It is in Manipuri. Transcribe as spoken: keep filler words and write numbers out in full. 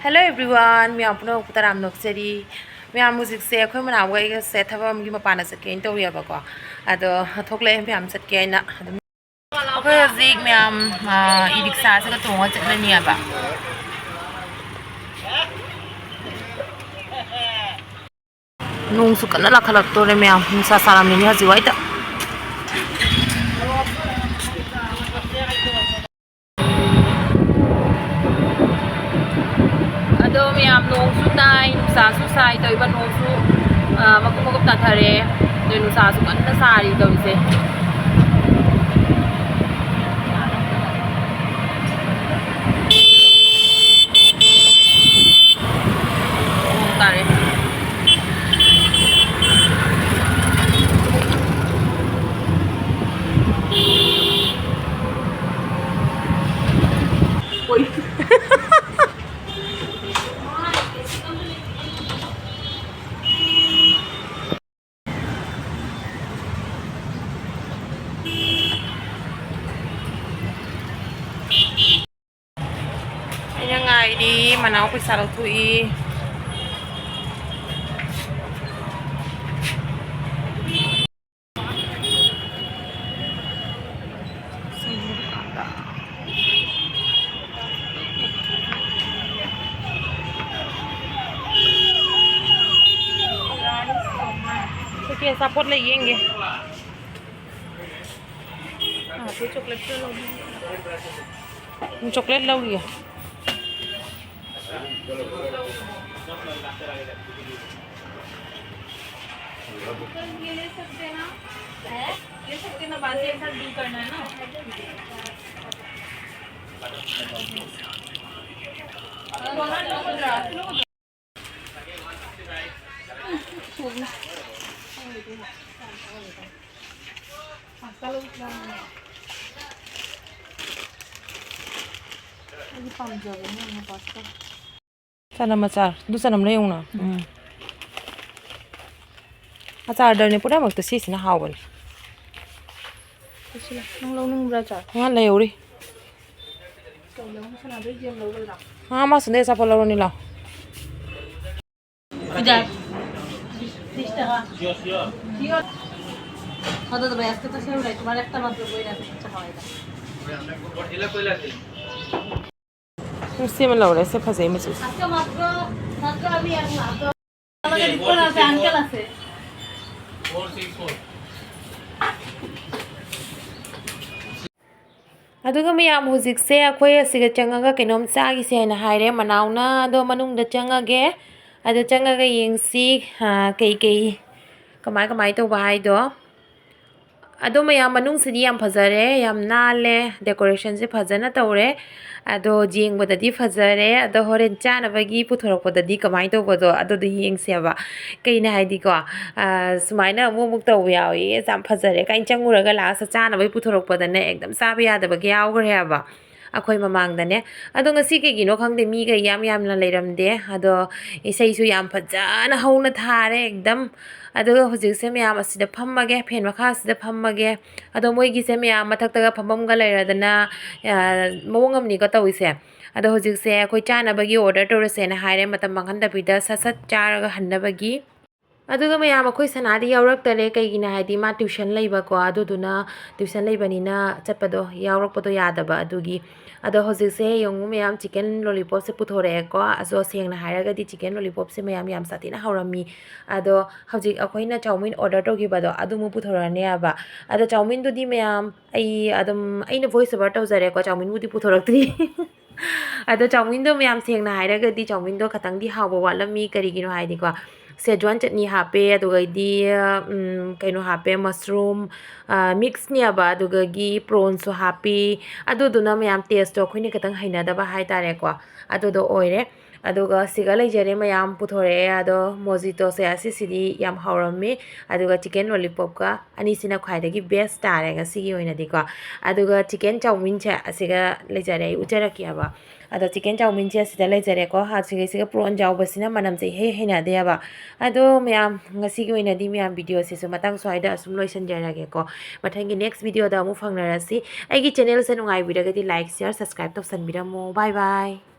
Hello everyone, ꯃꯌꯥꯝ ꯄꯨꯝꯅꯃꯛꯄꯨ ꯇꯔꯥꯝꯅ ꯑꯣꯛꯆꯔꯤ꯫ ꯃꯌꯥꯝ ꯍꯧꯖꯤꯛꯁꯦ ꯑꯩꯈꯣꯏ ꯃꯅꯥꯎꯒ ꯑꯩꯒꯁꯦ ꯊꯕꯛ ꯑꯃꯒꯤ ꯃꯄꯥꯟꯗ ꯆꯠꯀꯦꯅ ꯇꯧꯔꯤꯑꯕꯀꯣ꯫ ꯑꯗꯣ ꯊꯣꯛꯂꯛꯑꯦ ꯃꯌꯥꯝ ꯆꯠꯀꯦ ꯍꯥꯏꯅ꯫ ꯑꯗꯨꯝ ꯑꯩꯈꯣꯏ ꯍꯧꯖꯤꯛ ꯃꯌꯥꯝ, ꯑ, ꯏ ꯔꯤꯛꯁꯥꯁꯤꯒ ꯇꯣꯡꯉ ꯆꯠꯂꯅꯤꯕ꯫ ꯅꯣꯡꯁꯨ ꯀꯟꯅ ꯂꯥꯈꯠꯂꯛꯇꯣꯔꯦ ꯃꯌꯥꯝ, ꯅꯨꯡꯁꯥ ꯁꯥꯔꯝꯃꯤꯅꯤ ꯍꯧꯖꯤꯛ ꯋꯥꯏꯗ꯫ ꯑꯗꯣ ꯃꯌꯥꯝ, ꯅꯣꯡꯁꯨ ꯇꯥꯏ, ꯅꯨꯡꯁꯥꯁꯨ ꯁꯥꯏ ꯇꯧꯔꯤꯕ, ꯅꯣꯡꯁꯨ, ꯑ, ꯃꯀꯨꯞ ꯃꯀꯨꯞ ꯇꯥꯊꯔꯦ, ꯑꯗꯣ ꯅꯨꯡꯁꯥꯁꯨ ꯀꯟꯅ ꯁꯥꯔꯤ ꯇꯧꯔꯤꯁꯦ꯫ ꯅꯣꯡ ꯇꯥꯔꯦ꯫ ꯑꯩꯅ ꯉꯥꯏꯔꯤ, ꯃꯅꯥꯎ ꯄꯩꯁꯥ ꯂꯧꯊꯣꯛꯏ꯫ ꯁꯤꯒꯤ ꯑꯆꯥꯄꯣꯠ ꯂꯩ ꯌꯦꯡꯒꯦ꯫ ꯑꯥ, ꯑꯩꯈꯣꯏ ꯆꯣꯀ꯭ꯂꯦꯠꯇ ꯂꯧꯒꯦ꯫ ꯆꯣꯀ꯭ꯂꯦꯠ ꯂꯧꯔꯤꯌꯦ꯫ ꯑꯩꯗꯤ ꯄꯥꯝꯖꯕꯅꯦ ꯌꯥꯝꯅ ꯄꯥꯁꯇꯥ꯫ ꯆꯅꯝ ꯑꯆꯥꯔ꯫ ꯑꯗꯨ ꯆꯅꯝ ꯂꯩꯌꯨꯅ꯫ ꯎꯝ꯫ ꯑꯆꯥꯔꯗꯅꯦ ꯄꯨꯝꯅꯃꯛꯇ ꯁꯤꯁꯤꯅ ꯍꯥꯎꯕꯅꯦ꯫ ꯁꯤꯁꯤꯅ꯫ ꯅꯪ ꯂꯧꯅꯤꯡꯕ꯭ꯔꯥ ꯑꯆꯥꯔ? ꯉꯥ ꯂꯩꯍꯧꯔꯤ꯫ हाँ, माँ, सुंदर सा फॉलो नहीं ला। इधर। तीस টাকা। কত দেবে? আজকে তো সেও নাই, তোমার একটা মাত্র বই আছে, ইচ্ছা হয় না। ꯁꯤ ꯑꯃ ꯂꯧꯔꯦ, ꯁꯤ ꯐꯖꯩ ꯃꯆꯨꯁꯦ꯫ আজকে মাত্র, মাত্র আমি এক মাত্র। আমাদের রিপন আছে, আঙ্কেল আছে। ꯑꯗꯨꯒ ꯃꯌꯥꯝ, ꯍꯧꯖꯤꯛꯁꯦ ꯑꯩꯈꯣꯏ ꯑꯁꯤꯗ ꯆꯪꯉꯒ ꯀꯩꯅꯣꯝ ꯆꯥꯈꯤꯁꯦ ꯍꯥꯏꯅ ꯍꯥꯏꯔꯦ ꯃꯅꯥꯎꯅ꯫ ꯑꯗꯣ ꯃꯅꯨꯡꯗ ꯆꯪꯉꯒꯦ꯫ ꯑꯗ ꯆꯪꯉꯒ ꯌꯦꯡꯁꯤ, ꯑ, ꯀꯩꯀꯩ, ꯀꯃꯥꯏ ꯀꯃꯥꯏ ꯇꯧꯕ ꯍꯥꯏꯗꯣ꯫ ꯑꯗꯣ ꯃꯌꯥꯝ, ꯃꯅꯨꯡꯁꯤꯗꯤ ꯌꯥꯝ ꯐꯖꯔꯦ, ꯌꯥꯝ ꯅꯥꯜꯂꯦ, decorationꯁꯦ ꯐꯖꯅ ꯇꯧꯔꯦ꯫ ꯑꯗꯣ ꯌꯦꯡꯕꯗꯗꯤ ꯐꯖꯔꯦ, ꯑꯗꯣ ꯍꯣꯔꯦꯟ ꯆꯥꯅꯕꯒꯤ ꯄꯨꯊꯣꯔꯛꯄꯗꯗꯤ ꯀꯃꯥꯏꯅ ꯇꯧꯕꯗꯣ ꯑꯗꯨꯗꯣ ꯌꯦꯡꯁꯦꯕ꯫ ꯀꯩꯅꯣ ꯍꯥꯏꯗꯤꯀꯣ, ꯑ, ꯁꯨꯃꯥꯏꯅ ꯑꯃꯨꯛ ꯑꯃꯨꯛ ꯇꯧꯕ ꯌꯥꯎꯋꯤ, "ꯑꯁ, ꯌꯥꯝ ꯐꯖꯔꯦ" ꯀꯥꯏꯅ ꯆꯪꯉꯨꯔꯒ lastꯇ ꯆꯥꯅꯕꯒꯤ ꯄꯨꯊꯣꯔꯛꯄꯗꯅꯦ ꯑꯦꯛꯗꯝ ꯆꯥꯕ ꯌꯥꯗꯕꯒ ꯌꯥꯎꯈ꯭ꯔꯦ ꯍꯥꯏꯕ꯫ ꯑꯩꯈꯣꯏ ꯃꯃꯥꯡꯗꯅꯦ꯫ ꯑꯗꯣ ꯉꯁꯤ ꯀꯩꯒꯤꯅꯣ ꯈꯪꯗꯦ, ꯃꯤꯒ ꯏꯌꯥꯝ ꯌꯥꯝꯅ ꯂꯩꯔꯝꯗꯦ꯫ ꯑꯗꯣ ꯏꯁꯩꯁꯨ ꯌꯥꯝ ꯐꯖꯅ ꯍꯧꯅ ꯊꯥꯔꯦ ꯑꯦꯛꯗꯝ꯫ ꯑꯗꯨꯒ ꯍꯧꯖꯤꯛꯁꯦ ꯃꯌꯥꯝ ꯑꯁꯤꯗ ꯐꯝꯃꯒꯦ, ꯐꯦꯟ ꯃꯈꯥꯁꯤꯗ ꯐꯝꯃꯒꯦ꯫ ꯑꯗꯣ ꯃꯣꯏꯒꯤꯁꯦ ꯃꯌꯥꯝ ꯃꯊꯛꯇꯒ ꯐꯝꯐꯝꯒ ꯂꯩꯔꯗꯅ, ꯑ, ꯃꯑꯣꯡ ꯑꯃꯅꯤꯀꯣ ꯇꯧꯔꯤꯁꯦ꯫ ꯑꯗꯣ ꯍꯧꯖꯤꯛꯁꯦ ꯑꯩꯈꯣꯏ ꯆꯥꯅꯕꯒꯤ order ꯇꯧꯔꯁꯦꯅ ꯍꯥꯏꯔꯦ, ꯃꯇꯝ ꯃꯥꯡꯍꯟꯗꯕꯤꯗ ꯁꯠ ꯁꯠ ꯆꯥꯔꯒ ꯍꯟꯅꯕꯒꯤ꯫ ꯑꯗꯨꯒ ꯃꯌꯥꯝ, ꯑꯩꯈꯣꯏ ꯁꯅꯥꯗꯤ ꯌꯥꯎꯔꯛꯇꯔꯦ, ꯀꯩꯒꯤꯅꯣ ꯍꯥꯏꯗꯤ ꯃꯥ tuition ꯂꯩꯕꯀꯣ, ꯑꯗꯨꯗꯨꯅ tuition ꯂꯩꯕꯅꯤꯅ ꯆꯠꯄꯗꯣ, ꯌꯥꯎꯔꯛꯄꯗꯣ ꯌꯥꯗꯕ ꯑꯗꯨꯒꯤ꯫ ꯑꯗꯣ ꯍꯧꯖꯤꯛꯁꯦ ꯌꯦꯡꯉꯨ ꯃꯌꯥꯝ, chicken lollipopꯁꯦ ꯄꯨꯊꯣꯔꯛꯑꯦꯀꯣ꯫ ꯑꯗꯣ ꯁꯦꯡꯅ ꯍꯥꯏꯔꯒꯗꯤ chicken lollipopꯁꯦ ꯃꯌꯥꯝ ꯌꯥꯝ ꯁꯥꯊꯤꯅ ꯍꯥꯎꯔꯝꯃꯤ꯫ ꯑꯗꯣ ꯍꯧꯖꯤꯛ ꯑꯩꯈꯣꯏꯅ ꯆꯧꯃꯤꯟ order ꯇꯧꯈꯤꯕꯗꯣ ꯑꯗꯨꯃꯨꯛ ꯄꯨꯊꯣꯔꯛꯑꯅꯦꯕ꯫ ꯑꯗꯣ ꯆꯧꯃꯤꯟꯗꯨꯗꯤ ꯃꯌꯥꯝ, ꯑꯩ ꯑꯗꯨꯝ, ꯑꯩꯅ voice over ꯇꯧꯖꯔꯦꯀꯣ, ꯆꯧꯃꯤꯟꯕꯨꯗꯤ ꯄꯨꯊꯣꯔꯛꯇ꯭ꯔꯤ꯫ ꯑꯗꯣ ꯆꯧꯃꯤꯟꯗꯣ ꯃꯌꯥꯝ, ꯁꯦꯡꯅ ꯍꯥꯏꯔꯒꯗꯤ ꯆꯧꯃꯤꯟꯗꯣ ꯈꯇꯪꯗꯤ ꯍꯥꯎꯕ ꯋꯥꯠꯂꯝꯃꯤ꯫ ꯀꯔꯤꯒꯤꯅꯣ ꯍꯥꯏꯗꯤꯀꯣ, Szechuan chutney ꯍꯥꯞꯄꯦ, ꯑꯗꯨꯒꯩꯗꯤ, ꯎꯝ, ꯀꯩꯅꯣ ꯍꯥꯞꯄꯦ, mushroom, ꯑ, mixꯅꯦꯕ, ꯑꯗꯨꯗꯒꯤ prawnsꯁꯨ ꯍꯥꯞꯄꯤ꯫ ꯑꯗꯨꯗꯨꯅ ꯃꯌꯥꯝ tasteꯇꯣ ꯑꯩꯈꯣꯏꯅ ꯈꯤꯇꯪ ꯍꯩꯅꯗꯕ ꯍꯥꯏꯇꯥꯔꯦꯀꯣ, ꯑꯗꯨꯗꯣ ꯑꯣꯏꯔꯦ꯫ ꯑꯗꯨꯒ ꯁꯤꯒ ꯂꯩꯖꯔꯦ ꯃꯌꯥꯝ ꯄꯨꯊꯣꯔꯛꯑꯦ꯫ ꯑꯗꯣ ꯃꯣꯖꯤꯇꯣꯁꯦ ꯑꯁꯤꯁꯤꯗꯤ ꯌꯥꯝ ꯍꯥꯎꯔꯝꯃꯤ꯫ ꯑꯗꯨꯒ ꯆꯤꯀꯦꯟ ꯂꯣꯂꯤꯄꯣꯞꯀ ꯑꯅꯤꯁꯤꯅ ꯈ꯭ꯋꯥꯏꯗꯒꯤ ꯕꯦꯁ ꯇꯥꯔꯦ ꯉꯁꯤꯒꯤ ꯑꯣꯏꯅꯗꯤꯀꯣ꯫ ꯑꯗꯨꯒ ꯆꯤꯀꯦꯟ ꯆꯧꯃꯤꯟꯁꯦ ꯑꯁꯤꯒ ꯂꯩꯖꯔꯦ, ꯑꯩ ꯎꯠꯆꯔꯛꯀꯦꯕ꯫ ꯑꯗꯣ ꯆꯤꯀꯦꯟ ꯆꯧꯃꯤꯟꯁꯦ ꯑꯁꯤꯗ ꯂꯩꯖꯔꯦꯀꯣ꯫ ꯑꯁꯤꯒꯩꯁꯤꯒ ꯄ꯭ꯔꯣꯟ ꯌꯥꯎꯕꯁꯤꯅ ꯃꯅꯝꯁꯦ ꯏꯍꯩ ꯍꯩꯅꯗꯦꯕ꯫ ꯑꯗꯣ ꯃꯌꯥꯝ, ꯉꯁꯤꯒꯤ ꯑꯣꯏꯅꯗꯤ ꯃꯌꯥꯝ, ꯚꯤꯗꯤꯑꯣꯁꯤꯁꯨ ꯃꯇꯥꯡ ꯁ꯭ꯋꯥꯏꯗ ꯑꯁꯨꯝ ꯂꯣꯏꯁꯤꯟꯖꯔꯒꯦꯀꯣ꯫ ꯃꯊꯪꯒꯤ ꯅꯦꯛꯁ ꯚꯤꯗꯤꯑꯣꯗ ꯑꯃꯨꯛ ꯐꯪꯅꯔꯁꯤ꯫ ꯑꯩꯒꯤ ꯆꯦꯅꯦꯜꯁꯦ ꯅꯨꯡꯉꯥꯏꯕꯤꯔꯒꯗꯤ ꯂꯥꯏꯛ, ꯁꯤꯌꯔ, ꯁꯕꯁꯀ꯭ꯔꯥꯏꯕ ꯇꯧꯁꯟꯕꯤꯔꯝꯃꯣ꯫ ꯕꯥꯏ ꯕꯥꯏ꯫